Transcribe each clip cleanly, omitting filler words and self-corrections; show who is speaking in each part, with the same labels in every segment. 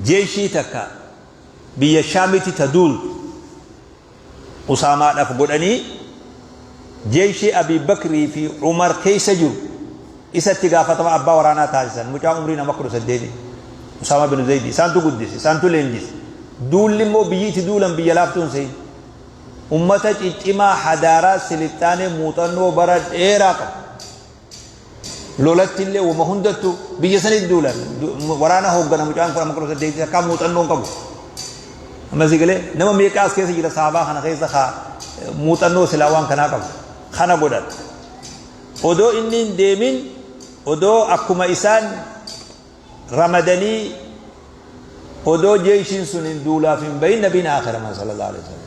Speaker 1: Jeeshii takka biyya Shaamitti ta duultu Usaamaadhaaf godhanii jeeshii Abii Bakrii fi Umar keessa jiru isa itti gaafatama abbaa waraanaa taasisan. Mucaa umrii nama 18 Usaamaa bin Zaydi isaantu guddise, isaantu leenjise. Duulli immoo biyyi itti duulan biyya laaftuu hin sehin. Ummata ciccimaa hadaaraa silixxaanee muuxannoo bara dheeraa qabu. Lolatti illee wama hundattu biyya sanitti duulan. Waraana hooggana mucaan kun amma 18 takkaa muuxannoo hin qabu. Amma si galee nama meeqaa as keessa jira sahabaa kana keessa kaa muuxannoo silaa waan kanaa qabu. Kana godhan. Odoo inni hin deemin, odoo akkuma isaan ramadanii, odoo jeeshiin sun hin duulaaf hin bahin nabiin aakhiraman sallallahu alaihi wasallam.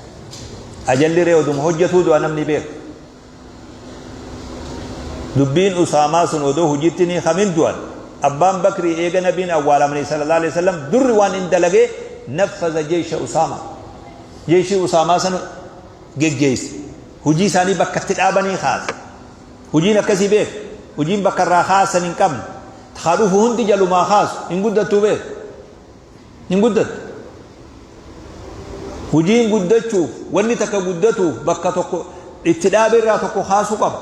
Speaker 1: Ajalli ree oduma hojjetuu du'a namni beeku. Dubbiin Usaamaa sun odoo hujitti ni kamin du'an. Abbaan Bakrii eega nabiin awwaalamanii sallallahu alaihi wasallam durri waan in dalagee naffaza jeesha Usaamaa. Jeeshii Usaamaa san geggeesse. Hujii isaanii bakka itti dhaabanii kaase. Hujiin akkasii beek. Hujiin bakka irraa kaasan hin qabne. Ka dhufu hundi jalumaa kaasu hin guddattuu beek. Hin guddattu. Hujiin guddachuuf, wanni takka guddatuuf bakka tokko itti dhaabe irraa tokko kaasuu qaba.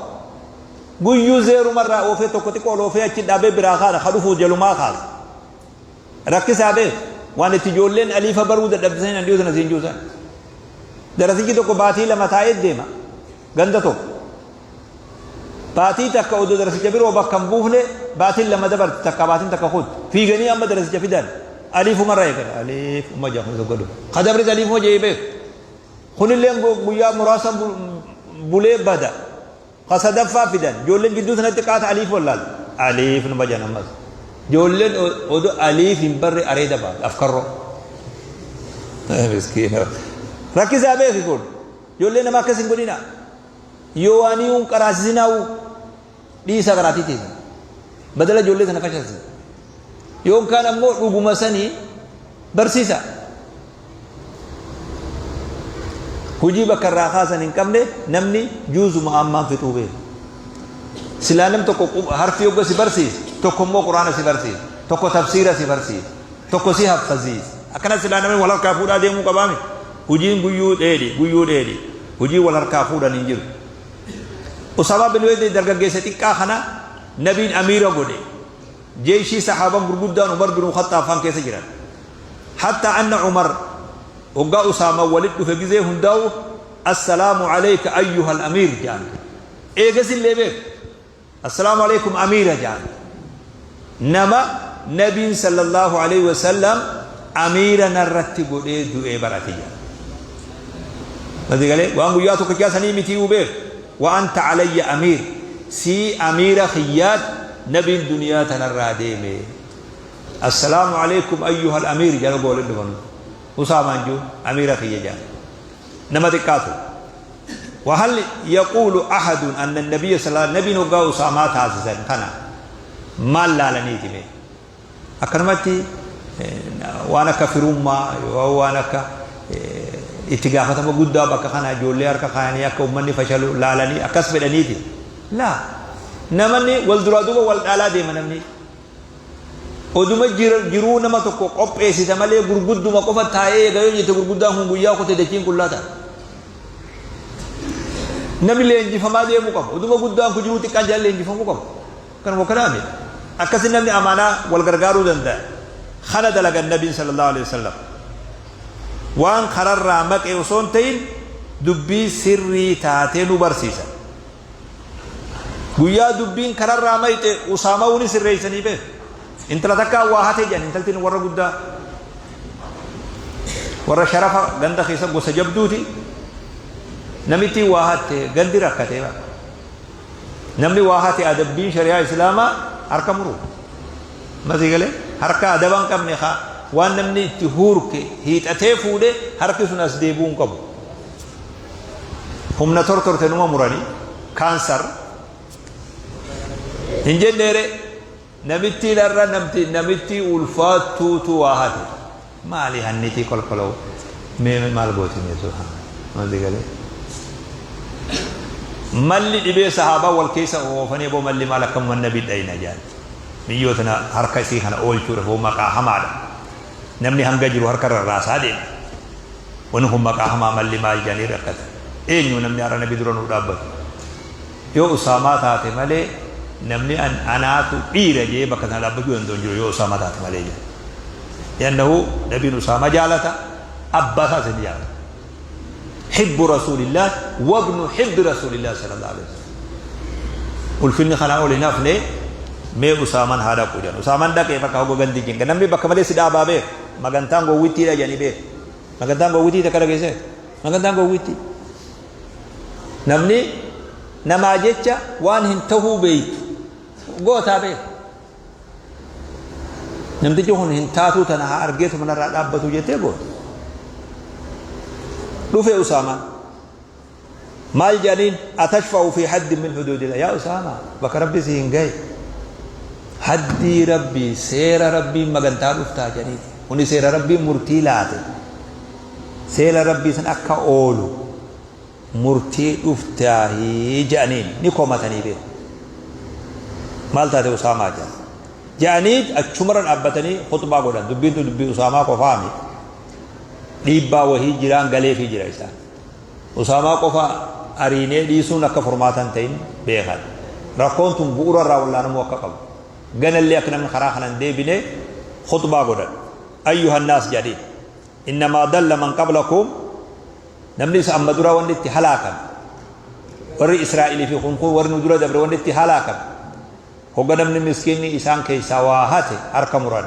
Speaker 1: Guyyuu zeeruma irraa oofee tokko xiqqoo ol oofee achi dhaabee biraa kaasa. Ka dhufu jalumaa kaasa. Rakkisaa beek. Waan itti ijoolleen aliifa baruu dadhabdisanii nan dhiyoo sana siin juusan. Darasichi tokko baatii 2 taa'ee deema. Ganda tokko. Baatii takka odoo darasicha biroo bakka hin buufne baatiin 2 dabarti, takka baatiin takka kutti. Fiiganii amma darasicha fidan. Aliifuma irraa eegala. Aliifuma ja'a kun tokko dhufa. Ka dabres aliifuma ja'ee beeku. Kunillee guyyaa muraasa bulee bada. Ka sadaffaa fidan. Ijoolleen jidduu sanatti qaata aliif wallaalte. Aliif numa jedhan ammas. Ijoolleen odoo aliif hin barre areeda baate. Afkarroo. Miskiina. Rakkisaa beeki kun. Ijoollee nama akkas hin godhina. Yoo waan hin qaraasisinaa'u dhiisaa qaraatii teessan. Badala ijoollee sana fashalsiisa. Yookaan ammoo dhuguma sanii barsiisa. Hujii bakka irraa kaasan hin qabne namni juuzuma ammaan fixuu beeku. Silaa nam tokko harfii hogga si barsiise, tokko immoo Qur'aana si barsiise, tokko tafsiira si barsiise, tokko si haffaziise. Akkana silaa namni wal harkaa fuudhaa deemuu qabaami. Hujiin guyyuu dheedhi, guyyuu dheedhi. Hujii wal harkaa fuudhan hin jiru. Usaamaa bin Zayd dargaggeessa xiqqaa kana nabiin amiira godhe. Jeeshii sahaaban gurguddaan Umar bin Khaxxaab faan keessa jiran. Hatta anna Umar hoggaa Usaamaan walit dhufe gizee hundaa'u assalaamu alayka ayyuhal amiir jaan. Eegasillee beek assalaamu alaykum amiira jaan. Nama nabiin sallallahu alayhi wasallam amiira narratti godhee du'ee barate jaan. Mati galee waan guyyaa tokkichaa sanii mitii beek. Wa anta alayya amiir, sii amiira kiyyaat nabiin duniyaa tanarraa deeme. Assalaamu alaykum ayyuhal amiir jedhan ogga walitti dhufan. Usaamaan jiru amiira kiyya jedhan. Nama xiqqaa ture. Wa hal yaquulu ahadun anna nabiyya sallallahu nabiin hoggaa Usaamaa taasisan kana maal laalaniiti mee? Akkanumatti waan akka firummaa yoo waan akka itti gaafatama guddaa bakka kana ijoollee harka kaayanii akka ummanni fashalu laalanii akkas fedhaniiti. Laa namanni wal duraa duuba wal dhaalaa deema namni. Oduma jiruu nama tokko qopheessita malee gurgudduma qofa taa'ee eega yoo jette gurguddaan kun guyyaa kute dachiin qullaa ta'a. Namni leenjifamaa deemuu qaba. Oduma guddaan kun jiruu xiqqaan jala leenjifamuu qaba. Kanuma kanaa miti. Akkasi namni amaanaa wal gargaaruu danda'a. Kana dalagan nabiin sallallahu alaihi wasallam. Waan kararraa maqe osoo hin ta'in dubbii sirrii taatee nu barsiisa. Guyyaa dubbiin kararraa mayxe Usaama'uu ni sirreessanii beeku. Intala takkaa waa hate jedhan intaltiin warra guddaa. Warra sharafa ganda keessa gosa jabduuti. Namittiin waa hatte gandi rakkatee bara. Namni waa hate adabbiin shari'aa Islaamaa harka muru. Masii galee harka adaba hin qabne haa waan namni itti huurke hiixatee fuudhe harki sun as deebi'uu hin qabu. Humna tortorte numa muranii kaansar hin jenneere namittiin har'a namti namittii ulfaattuutu waa hate. Maali hannitii kolkoloo mee maal gooti mee subhaan masii galee. Malli dhibee sahaabaa wal keessa oofanii boo malli maal akkamuma nabi dhayna jaan. Miyyoo tana harka isii kana oolchuudhaaf boo maqaa hamaadha. Namni hanga jiru harka rarraasaa deema. Wanni kun maqaa hamaa malli maal jedhanii rakkatan. Eenyu namni har'a Nabi dura nuu dhaabbatu? Yoo Usaamaa taate malee namni an anaatu dhiira jedhee bakka sana dhaabbachuu danda'u hin jiru yoo Usaamaa taate malee jedhe. Li'annahu Nabiin Usaamaa jaalata, abbaa isaas ni jaalata. Hibbu Rasuulillah wabnu hibbi Rasuulillah sallallahu alaihi wasallam. Ulfinni kanaa ol hin hafne mee Usaaman haa dhaqu jedhan. Usaaman dhaqee bakka hogga gandi jinga. Namni bakka malee si dhaabaa beeku. Magantaan gowwittiidha jedhanii beeku. Magantaan gowwittii takka dhageessee? Magantaan gowwittii. Namni namaa jecha waan hin tahuu beektu gootaa beeku. Namtichi kun hin taatuu tana haa argeetuma narraa dhaabbatu jettee goota. Dhufe Usaamaan. Maal jedhaniin atashfa'u fi haddin min huduudillah yaa Usaamaa bakka rabbi si hin gahe haddii rabbii seera rabbiin magantaa dhuftaa jedhaniin. Kuni seera rabbiin murtii laate. Seera rabbii san akka oolu murtii dhuftaahii je'aniin ni komatanii beeku. Maal taate Usaamaa je'an. Je'anii achumarra dhaabbatanii khuxbaa godhan. Dubbiin tun dubbii Usaamaa qofaami. Dhiibbaa wahii jiraan galeefii jira isaan. Usaamaa qofa ariinee dhiisuun akka furmaata hin ta'in beekan. Rakkoon tun bu'uura irraa wal'aanamuu akka qabu. Ganallee akka namni karaa kana hin deebine khuxbaa godhan. Ayyuhannaas jedhaniin. Innamaa dalla man qablakum Namni isa amma dura wanni itti halaakame, warri Israa'ilii fi kun kun warri nu dura dabre wanni itti halaakame, hogga namni miskiinni isaan keessaa waa hate harka muran.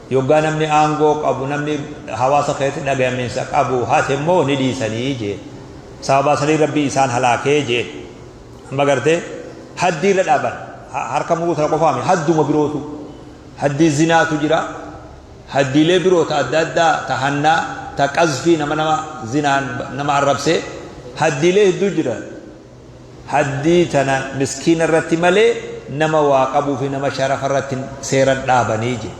Speaker 1: Yoggaa namni aangoo qabu, namni hawaasa keessatti dhagayaminsa qabu hate immoo ni dhiisanii jeen. Sababaa sanii Rabbii isaan halaakee jeen. Amma gartee haddii irra dhaaban. Harka muruu tana qofaami hadduma birootu. Haddii zinaatu jira. Haddiilee biroo ta adda addaa ta hannaa, ta qazfii nama nama zinaan nama arrabsee haddiilee hedduu jira. Haddii tana miskiina irratti malee nama waa qabuu fi nama sharafa irratti seera hin dhaabanii jee.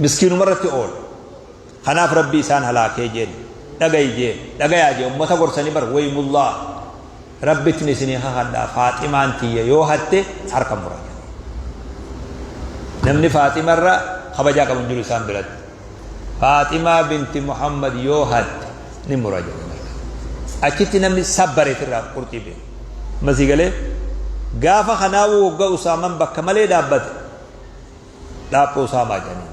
Speaker 1: Miskiinuma irratti oola. Kanaaf Rabbi isaan halaakee jeen. Dhagayi jeen. Dhagayaa jee ummata gorsanii bar waymullaah. Rabbittin isinii kakadha Faaximaan tiyya yoo hatte harka mura jedhe. Namni Faaxima irra kabajaa qabu hin jiru isaan biratti. Faaximaa binti Muhammad yoo hatte ni mura jedhe marka. Achitti namni sabbareet irraa qurxii beeku. Masii galee gaafa kanaawuu waggaa Usaaman bakka malee dhaabbate dhaaphoo Usaamaa jedhaniin.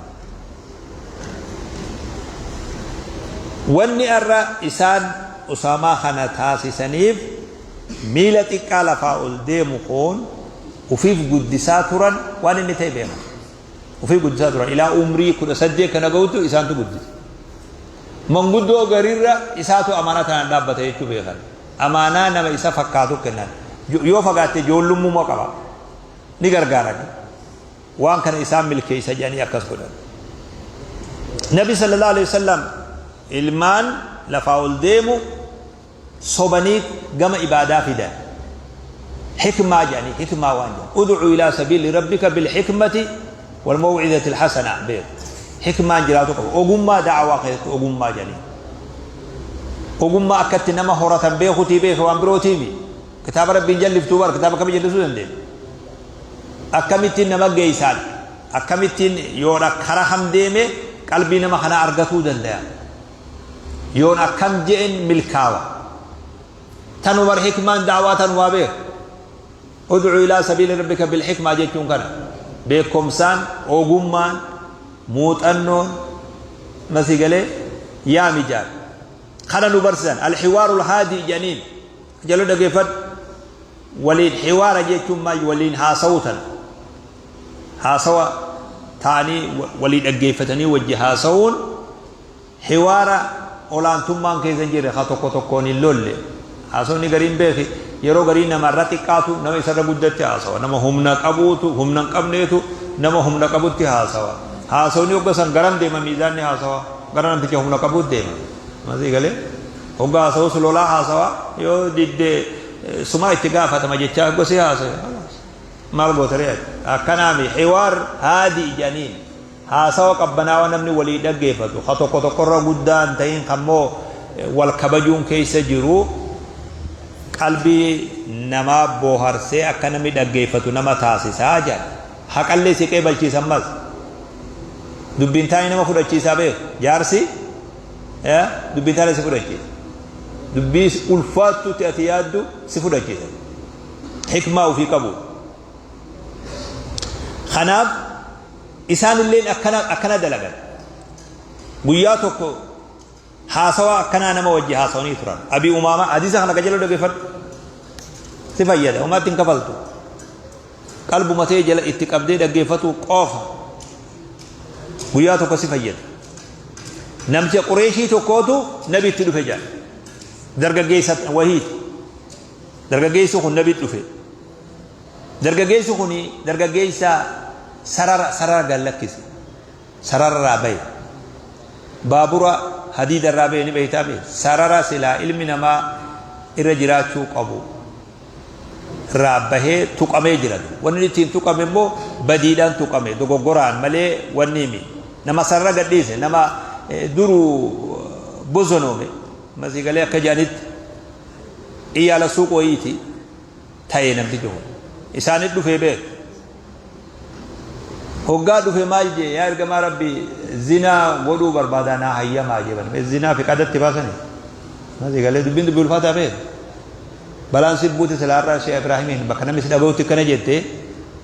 Speaker 1: Wanni arra isaan Usaamaa kana taasisaniif miila xiqqaa lafaa ol deemu kun ufiif guddisaa turan waan inni ta'e beekan. Ufiif guddisaa turan ilaa umrii 18 kana gahutti isaantu guddise. Manguddoo gariirra isaatu amaanaa tanaan dhaabbata jechuu beekan. Amaanaa nama isa fakkaatu kennan. Yoo fagaatte ijoollummaa qaba. Ni gargaarani. Waan kana isaan milkeeysa jedhanii akkas godhan. Nabi sallallahu alaihi wasallam ilmaan lafaa ol deemu sobanii gama ibaadaa fidan. Hikmaa jedhanii hikmaa waan jedhan. Ud'u ilaa sabiili rabbika bil hikmati wal maw'izati al hasana beeku. Hikmaan jiraatu qaba. Ogummaa da'awaa keessatti ogummaa jedhanii. Ogummaa akkatti nama horatan beekutii beeka waan birootiimi. Kitaaba Rabbiin jalliftuu bar kitaaba akkamii jallisuu dandeenya? Akkamittiin nama geeysaan akkamittiin yoon kara kam deeme qalbii nama kanaa argatuu dandaya? Yoon akkam je'en milkaawa? Tanu bar hikmaan da'waa tanumaa beek. Ud'u ilaa sabiili rabbika bil hikmaa jechuun kana. Beekomsaan, ogummaan, muuxannoon masii galee yaami jaan. Kana nu barsiisan alhiwaarul haadii jedhaniin. Jalo dhageeffadhu. Waliin hiwaara jechuun maal waliin haasawuu tana. Haasawa ta'anii walii dhaggeeffatanii wajji haasawuun hiwaara olaantummaan keessa hin jirre ka tokko tokkoon hin lolle. Haasawni gariin beeki yeroo garii namarra xiqqaatu nama isarra guddatti haasawa. Nama humna qabuutu humna hin qabneetu nama humna qabutti haasawa. Haasawni hogga san garam deema miizaanni haasawa gara namticha humna qabuutti deema. Masii galee. Hogga haasawus lolaa haasawa yoo didde sumaa itti gaafatama jechaa hogga si haasawe khalaas maal goota ree ati akkanaami hiwaar haadi jedhaniin haasawa qabbanaawa namni walii dhaggeeffatu ka tokko tokkorra guddaa hin ta'in kammoo wal kabajuun keessa jiru qalbii namaa booharsee akka namni dhaggeeffatu nama taasisaa jedhan haqallee si qeebalchiisa ammas. Dubbiin taani nama fudhachiisaa beeku. Jaarsi dubbiin taani si fudhachiisa. Dubbii ulfaattutti ati yaaddu si fudhachiisa. Hikmaa ofii qabu. Kanaaf isaanilleen akkana akkana dalagan. Guyyaa tokko haasawaa akkanaa nama wajji haasawanii turan. Abii Umaamaa hadiisa kana qajeeloo dhaggeeffadhu. Si fayyada homaatti hin kafaltu. Qalbuma tee jala itti qabdee dhaggeeffatuu qofa. Guyyaa tokko si fayyada. Namticha Qureeshii tokkootu nabitti dhufe jedha. Dargaggeessa wahiiti. Dargaggeessi kun nabitti dhufe. Dargaggeessi kun dargaggeessa sarara sarara gad lakkise. Sarararraa bahe. Baabura hadiidarraa bahe ni beektaa bee? Sarara silaa ilmi namaa irra jiraachuu qabu irraa bahee tuqamee jira. Wanni inni ittiin tuqame immoo badiidhaan tuqame dogoggoraan malee wanni himi. Nama sarara gadhiise nama duruu bozonoome masii galee akka jedhanitti iyyaala suuq wayiiti ta'e namtichi kun. Isaanit dhufee beeku. Hoggaa dhufe maal jee yaa ergamaa Rabbii zinaa godhuu barbaadaa naa hayyamaa jee bani. Zinaa fi qadatti baasani. Masii galee dubbiin dubbii ulfaataa beeku. Balaan si buute silaa har'a Sheekh Ibraahimiin bakka namni si dhaga'utti akkana jette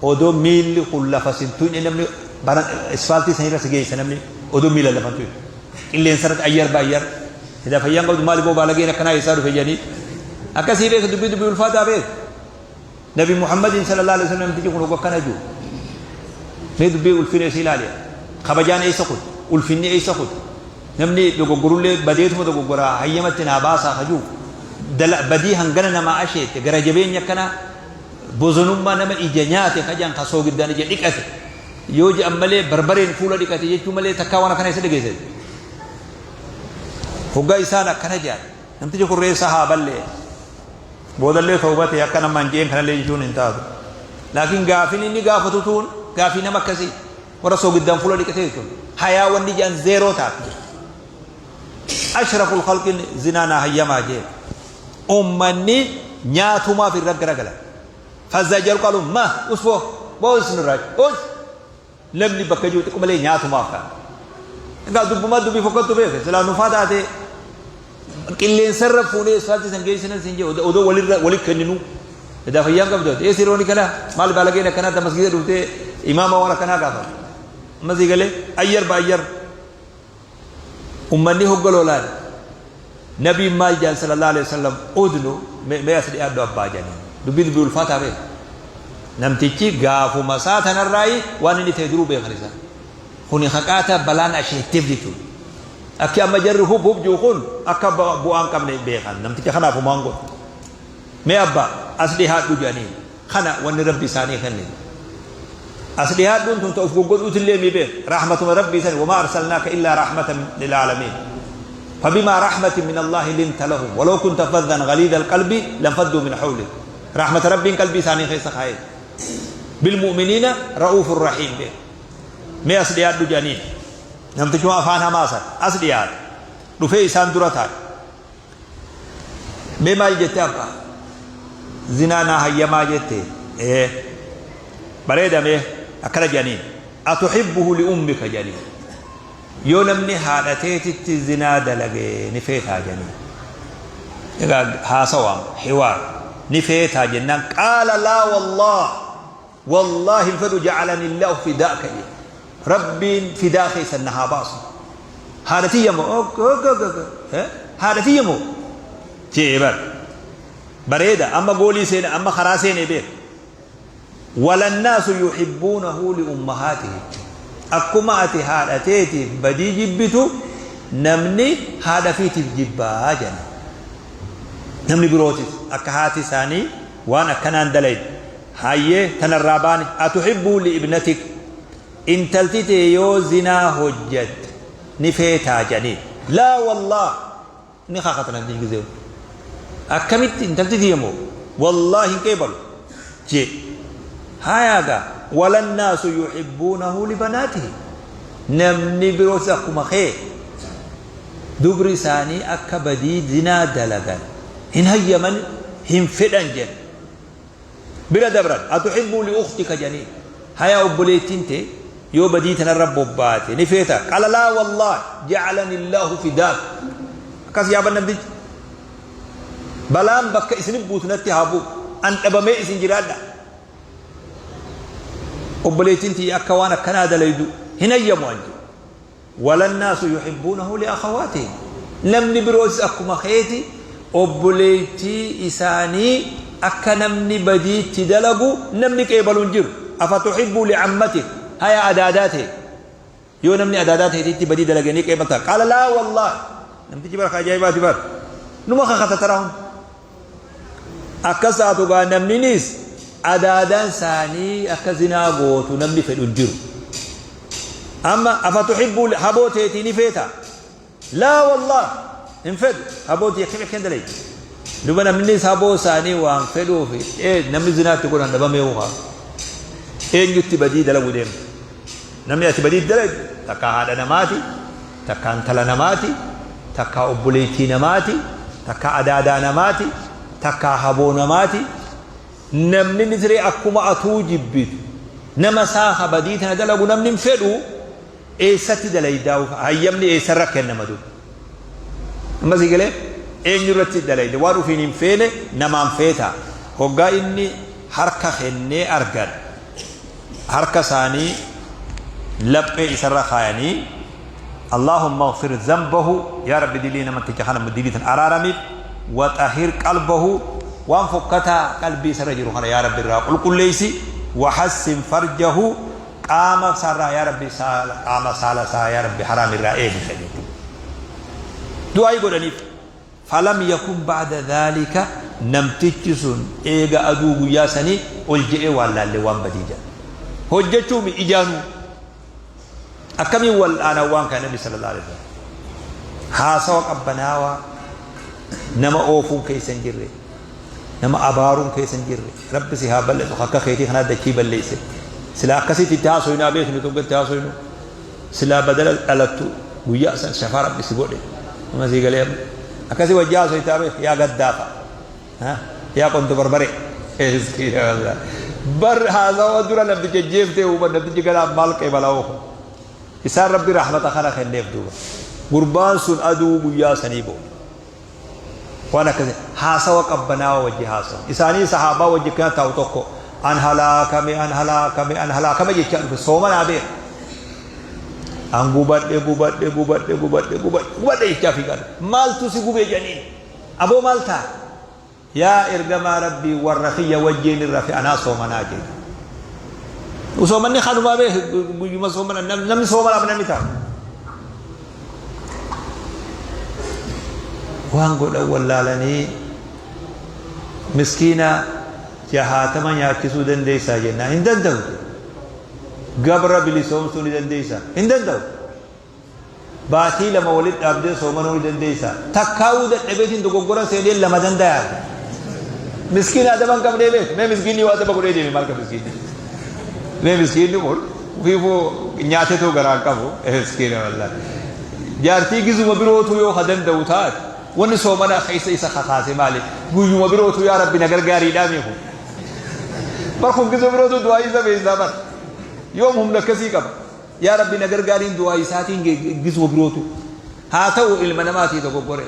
Speaker 1: odoo miilli kun lafa sin tuqne namni bara isfaaltii sanirra si geessa namni odoo miila lafa hin tuqne. Qilleensa irratti ayyar baayyar. Edaa fayyaan qabdu maali boo baalageen akkanaa eessaa dhufe jedhanii. Akkasii beeka dubbii dubbii ulfaataa beeka. Nabi Muhammadiin sallallahu alaihi wasallam namtichi kun akkana jiru. Mee dubbii ulfina isii ilaali. Kabajaan eessa kutte? Ulfinni eessa kutte? Namni dogoggorullee badeetuma dogoggoraa hayyamatti naa baasaa kajuu. Badii hangana namaa asheette gara jabeenya akkanaa bozonummaa nama ija nyaate kajaan ka soogiddaan ija dhiqate. Yoo je'an malee barbareen fuula dhiqate jechuu malee takkaa waan akkana eessa dhageesse. Hoggaa isaan akkana jedhan namtichi kun reessa haa ballee boodallee tawbatee akka nama hin je'een kanallee jechuun hin taatu. Laakiin gaafiin inni gaafatu tuun gaafii nama akkasii warra soogiddaan fuula dhiqatee jechuun hayaa wanni jedhan zeeroo taate. Ashraful khalqin zinaa naa hayyamaa jee. Ummanni nyaatumaaf irra garagalan. Fazajaru qaalu ma usfoo boos nurraa us namni bakka jiru xiqqoo malee nyaatumaaf ta'a. Egaa dubbumaa dubbii fokkattu beeke silaa nufaa taate qilleensarra fuunee isfaaltii san geessinan siin jee odoo walirra wali kenninu. Edaa fayyaan qabdu ati eessi rooni kana maal baalageen akkanaa ta masgiida dhuftee imaama waan akkanaa gaafata. Amma sii galee ayyar ba ayyar. Ummanni hogga lolaan Nabiin maal jedhan sallallahu alaihi wasallam udnu mee as dhiyaadhu abbaa jedhaniin. Dubbii dubbii ulfaataa beeka. Namtichi gaafuma isaa tanarraayi waan inni ta'e duruu beekan isaan. Kuni haqaata balaan asheetteef jechuudha. Akki amma jarri hub hub jiru kun akka bu'aa hin qabne beekan. Namticha kanaaf homaa hin godhu. Mee abbaa as dhiyaadhu jedhaniin. Kana wanni Rabbi isaanii kenne. As dhihaadhuun tun ta uf goggodhuutillee mii beek. Rahmatuma Rabbii sani wamaa arsalnaaka illaa rahmatan lil aalamiin. Fabimaa rahmatin min Allaahi linta lahum walaw kunta faddan galiida alqalbi lanfadduu min hawlik. Rahmata Rabbiin qalbii isaanii keessa kaa'e. Bilmu'miniina ra'uufun rahiim beek. Mee as dhiyaadhu jedhaniin. Namtichuma afaan hamaa san as dhiyaate. Dhufee isaan dura taa'e. Mee maal jette abba? Zinaa naa hayyamaa jette? Ee. Bareeda mee akkana jedhaniin. Atuhibbuhu li ummika jedhaniin. Yoo namni haadha teetitti zinaa dalage ni feetaa jedhaniin. Egaa haasawaam hiwaar ni feetaa jennaan qaala laa wallaah Wallaahi hin fedhu ja'alanillahu fidaaka jedhe. Rabbiin fidaa keessan na haa baasu. Haadha tiyya moo ok ok ok ok eh? Haadha tiyya moo jee bar. Bareeda amma goolii seene amma karaa seene beek. Walannaasu yuhibbuunahu li ummahaatihi. Akkuma ati haadha teetiif badii jibbitu namni haadha fiitiif jibbaa jedhan. Namni birootis akka haati isaanii waan akkanaan dalayde Hayyee tanarraa baane atuhibbuu li ibnatik intalti tee yoo zinaa hojjatte ni feetaa jedhaniin laa wallaah ni kakata namtichi gizee akkamitti intalti tiyya moo wallaahi hin qeebalu jee hayaa gaa walannaasu yuhibbuunahu libanaatihi namni biroos akkuma kee dubri isaanii akka badii zinaa dalagan hin hayyaman hin fedhan jedhe Bira dabran atuhibbuu li ukhtika jedhaniin hayaa obboleettiin tee Yoo badii tanarra bobbaate ni feeta? Qaala laa wallaahi ja'alani Allaahu fidaak. Akkas yaaban namtichi. Balaan bakka isinif buutu natti haa bu'u. An dhabamee isin jiraadha. Obboleettiin tiyya akka waan akkanaa dalaydu hin hayyamu an jedhe. Walannaasu yuhibbuunahu li'akhawaatihim. Namni birootis akkuma keeti obboleettii isaanii akka namni badii itti dalagu namni qeebalu hin jiru. Afatuhibbu li'ammatik. Haya adaadaa tee. Yoo namni adaadaa teetiitti badii dalage ni qeebalta? Qaala laa wallaahi. Namtichi bara ka ajaa'ibaati bar. Numa kakata taraa hunda. Akkas taatu gaa namninis adaadaan isaanii akka zinaa gootu namni fedhu hin jiru. Amma afatuhibbu haboo teetii ni feeta? Laa wallaah hin fedhu haboo tiyya akkami akkan dalaydi. Duba namnis haboo isaanii waan fedhuuf namni zinaa itti godhan dhabamee haa. Eenyutti badii dalagu deemta? Namni ati badii itti dalaydu takkaa haadha namaati, takkaa intala namaati, takkaa obboleettii namaati, takkaa adaadaa namaati, takkaa haboo namaati. Namni nisree akkuma atuu jibbitu nama isaa ka badii tana dalagu namni hin fedhu eessatti dalaydaa hayyamni eessarra kennama duuba. Amma sii galee eenyu irratti dalayde waan ufiin hin feene namaan feeta. Hoggaa inni harka kennee argan harka isaanii laphee isarra kaayanii Allaahumma ighfir dhanbahu yaa Rabbi dilii namanticha kana dilii tan araaramiif wa xahir qalbahu waan fokkataa qalbii isarra jiru kana yaa Rabbi irraa qulqulleessi wa hassin farjahu qaama isaarraa yaa Rabbi saala qaama saala isaa yaa Rabbi haraam irraa eegi jedhu du'aayii godhaniif. Falam yakun ba'da dhaalika namtichi sun eega aduu guyyaa sanii ol je'ee waan laalle waan badii jedha. Hojjechuumi ijaanuu. Akkamiin wal'aanan waan kana Nabi sallallahu alaihi wasallam. Haasawa qabbanaawaa nama oofuun keessa hin jirre. Nama abaaruun keessa hin jirre. Rabbi si haa balleessu akka keetii kanaa dachii balleesse. Silaa akkasitti itti haasoynaa beeknu tokko itti haasoynu. Silaa badala dhalattu guyyaa san shafaa rabbi si godhe. Nama sii galee amma. Akkasii wajji haasoytaa beek yaa gaddaafa. Yaa qonto barbare. Bar haasawa dura namticha jeeftee uuman namtichi ganaa maal qeebalaa oofu. Isaan rabbi rahmata kana kenneef duuba. Gurbaan sun aduu guyyaa sanii bo'u. Waan akkasii haasawa qabbanaawa wajji haasawan. Isaanii sahaabaa wajji akkana taa'u tokko an halaakame an halaakame an halaakame jechaa dhufe soomanaa beeka. An gubadhe gubadhe gubadhe gubadhe gubadhe gubadhe jechaa fiigaa dhufe. Maaltu si gube jedhaniin. Aboo maal taate? Yaa ergamaa Rabbii warra kiyya wajjiin hin rafe anaa soomanaa jedhe. Soomanni kanumaa beek guyyuma soomana namni soomanaaf namni taa'u. Waan godhan wallaalanii miskiina jahaatama nyaachisuu dandeessaa jennaan hin danda'u. Gabra bilisoomsuu ni dandeessaa hin danda'u. Baatii 2 walitti dhaabdee soomanuu ni dandeessaa? Takkaawuu dadhabeetiin dogoggora seenee 2 dandayaa? Miskiina adaba hin qabnee beek. Mee miskiinni yoo adaba godhee deeme maal qaba miskiinni? Mee miskiinni kun ofiifuu nyaatetuu garaa hin qabu. Miskiina wallaahi. Jaartii gizuma birootuu yoo ka danda'u taate wanni soomana keessa isa kakaase maali? Guyyuma birootuu yaa Rabbi na gargaariidhaa mee kun? Bar kun gizuma birootuu du'aa isa beessaa bar. Yoom humna akkasii qaba? Yaa Rabbi na gargaariin du'aa isaatiin gisuma birootu haa ta'u ilma namaatii dogoggore.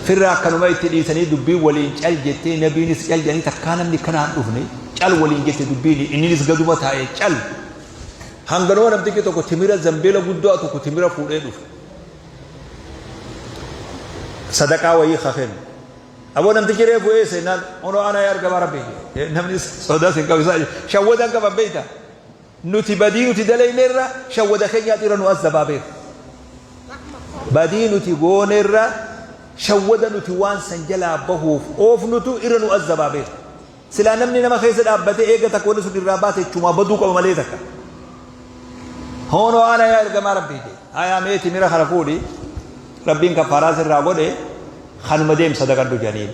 Speaker 1: Firra akkanuma itti dhiisanii dubbiin waliin cal jettee nabiinis cal jedhanii takkaa namni akkanaa hin dhufne cal waliin jette dubbiin inninis gaduma taa'e cal. Hanganuma namtichi tokko timira zambeela guddaa tokko timira fuudhee dhufe. Sadaqaa wayii haa kennu. Aboo namtichi reefu eessa jennaan onoo ana yaa ergamaa rabbii jedhe. Namni sodaas hin qabu isaa shawwada hin qaban beekta. Nuti badii nuti dalayne irra shawwada keenyaatu irra nu azzabaa beeku. Badii nuti goone irra shawwada nuti waan san jalaa bahuuf oofnutu irra nu azzabaa beeku. Silaa namni nama keessa dhaabbatee eega takka wanni sun irraa baate jechumaa baduu qaba malee takka. Hoonoo ana yaa ergamaa rabbii jedhe. Hayaa mee timira kana fuudhi rabbiin kaffaaraa sirraa godhe kanuma deem sadaqadhu jedhaniin.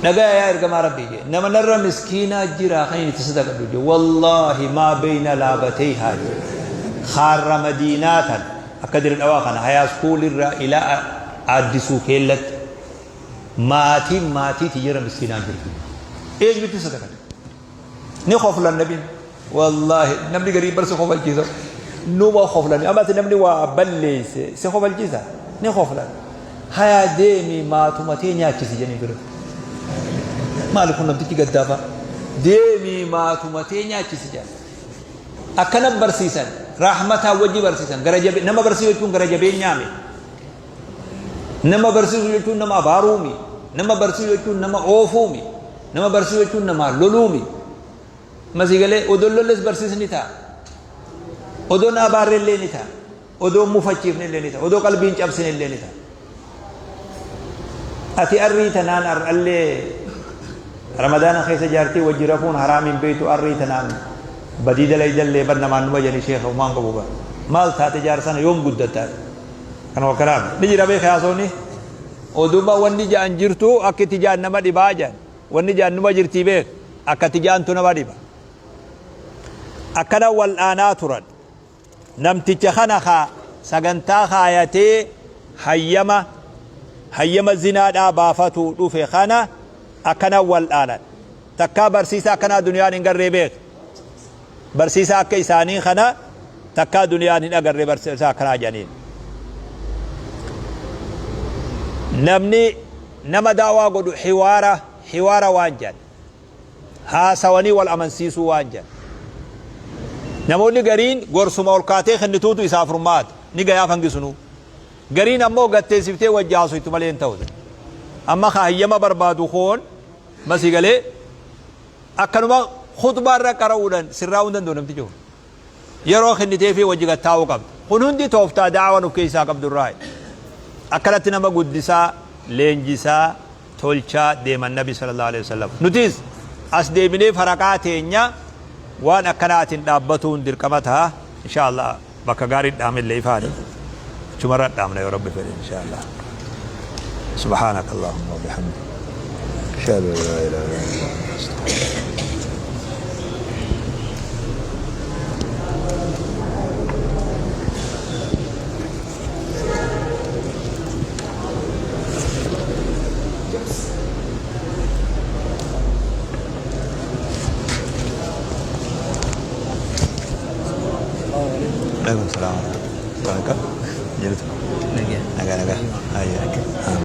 Speaker 1: Dhagaya yaa ergamaa rabbii jedhe. Nama narra miskiinaa jira kan itti sadaqadhu jedhe. Wallaahi maa beeyna laabatee haa jedhe. Kaarra madiinaa tan akka dira dhawaa kana hayaa iskuulirraa ilaa aaddisuu keellatti. Maatiin maatii tiyyarra miskiinaa hin jirtu. Eenyutti sadaqata? Ni koflan nabiin. Wallaahi namni garii bar si kofalchiisa. Numa koflan. Ammas namni waa balleesse si kofalchiisa. Ni koflan. Hayaa deemi maatuma tee nyaachisi jedhanii bira. Maali kun namtichi gaddaafa? Deemi maatuma tee nyaachisi jedhan. Akkana barsiisan. Rahmataa wajji barsiisan. Gara jabe nama barsiisuu jechuun gara jabeenyaa miti. Nama barsiisuu jechuun nama abaaruu miti. Nama barsiisuu jechuun nama oofuu miti. Nama barsiisuu jechuun namaa loluu miti. Masii galee odoon lolles barsiisni ta'a. Odoon abaarre illee ni ta'a. Odoon mufachiifne illee ni ta'a. Odoo qalbiin cabsine illee ni ta'a. Ati arrii tanaan ar'allee Ramadaana keessa jaartii wajji rafuun haraam hin beektu arrii tanaan badii dalaydallee bar namaan numa jedhani sheekha humaan qabu bar. Maal taate jaarsana yoom guddatta ati? Kanuma akkanaaf ni jira beekee haasofni. Oduma wanni ja'an jirtu akka itti ja'an nama dhibaa ja'an. Wanni ja'an numa jirtii beek akka itti ja'antu nama dhiba. Akkana wal'aanaa turan. Namticha kana ka sagantaa kaayatee hayyama hayyama zinaadhaa baafatuu dhufe kana akkana wal'aanan. Takkaa barsiisaa akkanaa duniyaan hin garree beek. Barsiisaa akka isaanii kana takkaa duniyaan hin agarre barsiisaa akkanaa jedhaniin. Namni nama da'waa godhu hiwaara hiwaara waan jedhan. Haasawanii wal amansiisuu waan jedhan. Namoonni gariin gorsuma ol kaatee kennituutu isaa furmaata. Ni gayaaf hangi sunuu. Gariin ammoo gad teessiftee wajji haasoytu malee hin ta'u. Amma ka hayyama barbaadu koon masii galee akkanuma khuxbaa irra qara'uudhaan sirraa'uu hin danda'u namtichi kun. Yeroo kenniteefii wajji gad taa'uu qabda. Kun hundi tooftaa da'awan of keessaa qabdu irraayi. Akkanatti nama guddisaa, leenjisaa, tolchaa deeman Nabi sallallahu alaihi wasallam. Nutis as deebinee faraqaa teenya waan akkanaatiin dhaabbatuun dirqama ta'a. Inshaa Allah bakka gaarii dhaamillee ifaani. Achumarra dhaamna yoo Rabbi fedhe inshaa Allah. سبحانك اللهم وبحمدك أشهد أن لا إله إلا أنت أستغفرك. عليكم السلام ورحمة الله. Jirtu? Nagaa nagaa. Ayya.